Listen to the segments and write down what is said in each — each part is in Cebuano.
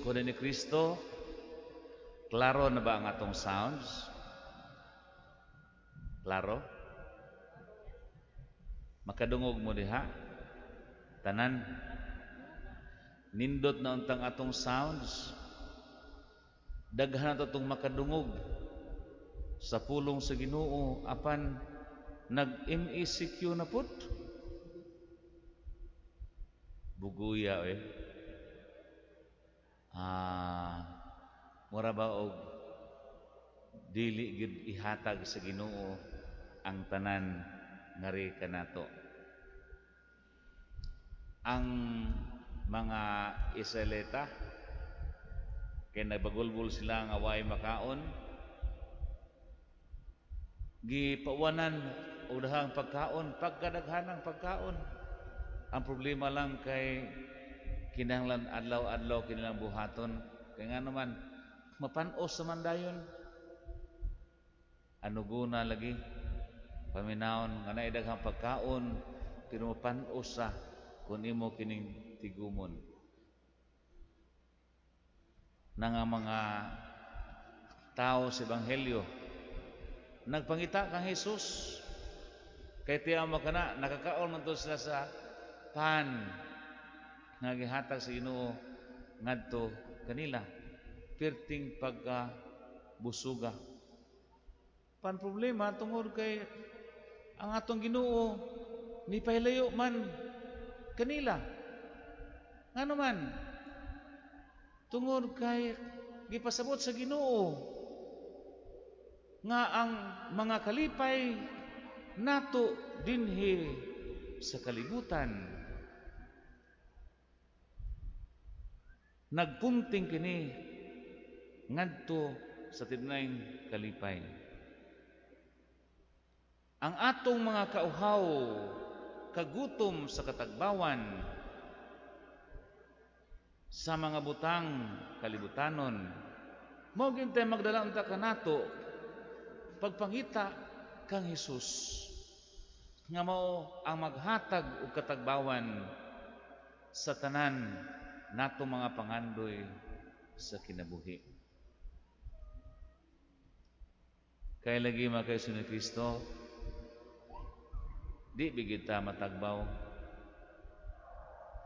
Mga kaigsuonan ni Kristo, klaro na ba ang atong sounds? Klaro? Makadungog mo diha? Tanan? Nindot na untang atong sounds. Daghan na itong makadungog sa pulong sa Ginoo, apan nag-MECQ na pud. Buguya eh. Mura ba og dili gid ihatag sa Ginoo ang tanan ngari kanato. Ang mga Israelita kay nagbagulbol sila nga way makaon, gipawanan og dahang pagkaon, pagkadaghanang pagkaon. Ang problema lang kay kinahanglan adlaw-adlaw kinilang buhaton, kay nga naman mapanos sa man dayon. Anuguna lagi paminawon nga naay daghang pagkaon, pero mapanos sa kung imo kining tigumon. Nang ang mga tao sa Ebanghelyo nagpangita kang Hesus, kay tiyaw makana nakakaon man to sila sa pan nga gihatag sa Ginoo ngadto kanila, perting pagka busuga. Pan problema tungod kay ang atong Ginoo ni pahilayo man kanila. Ngano man? Tungod kay gipasabot sa Ginoo nga ang mga kalipay nato dinhi sa kalibutan nagpunting kini ngadto sa tinayng kalipay. Ang atong mga kauhaw, kagutom sa katagbawan sa mga butang kalibutanon, mao gintay magdala unta kanato pagpangita kang Hesus nga mao ang maghatag og katagbawan sa tanan nato mga pangandoy sa kinabuhi. Kay lagi mga kaigsuonan ni Kristo, di bigita matagbaw.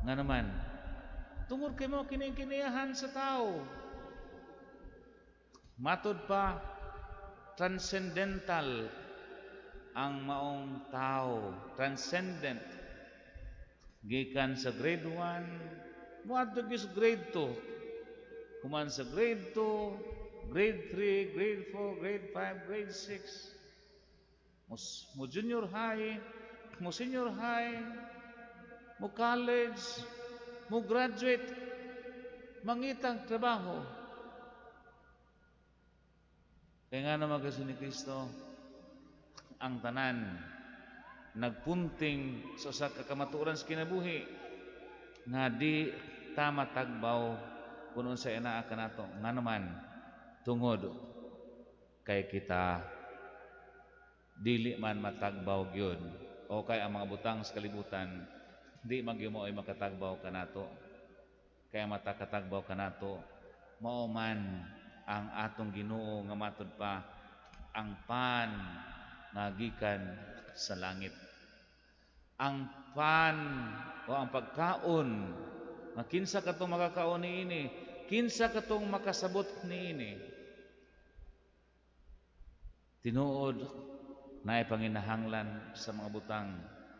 Nga naman, tungod kay mao kining kiniyahan sa tao. Matod pa, transcendental ang maong tao, transcendent. Gikan sa grade 1, moadto gyud sa grade 2. Human sa grade 2, grade 3, grade 4, grade 5, grade 6. Mo junior high, mo senior high, mo college, mo graduate, mangitang trabaho. Kaya nga naman kasi ni Kristo, ang tanan nagpunting sa usa ka kamatuoran sa kinabuhi nga di ta matagbaw kung unsa inaa kanato. Nga naman, tungod kay kita dili man matagbaw gyud, o kay ang mga butang sa kalibutan di man gyud mao'y makatagbaw kanato. Kaya matakatagbaw kanato mao man ang atong Ginoo nga matud pa ang pan nga gikan sa langit. Ang pan o ang pagkaon nga kinsa katong makakaon niini, kinsa katong makasabot niini. Tinuod naay panginahanglan sa mga butang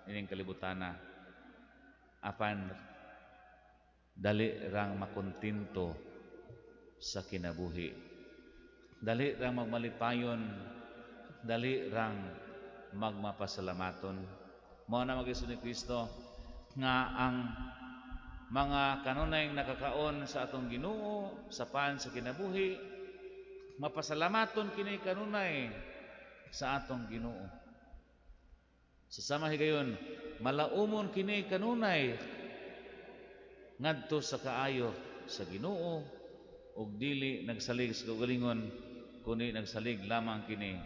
ining kalibutana, apan dali rang makontento sa kinabuhi, dali rang magmalipayon, dali rang magmapasalamaton. Mao na mga ni Kristo nga ang mga kanunay nakakaon sa atong Ginoo sa pan sa kinabuhi, mapasalamaton kini kanunay sa atong Ginoo. Sa sama higayon, malaumon kini kanunay ngadto sa kaayo sa Ginoo, ug dili nagsalig sa kaugalingon, kundi nagsalig lamang kini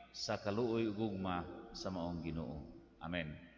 sa kaluoy ug gugma sa maong Ginoo. Amen.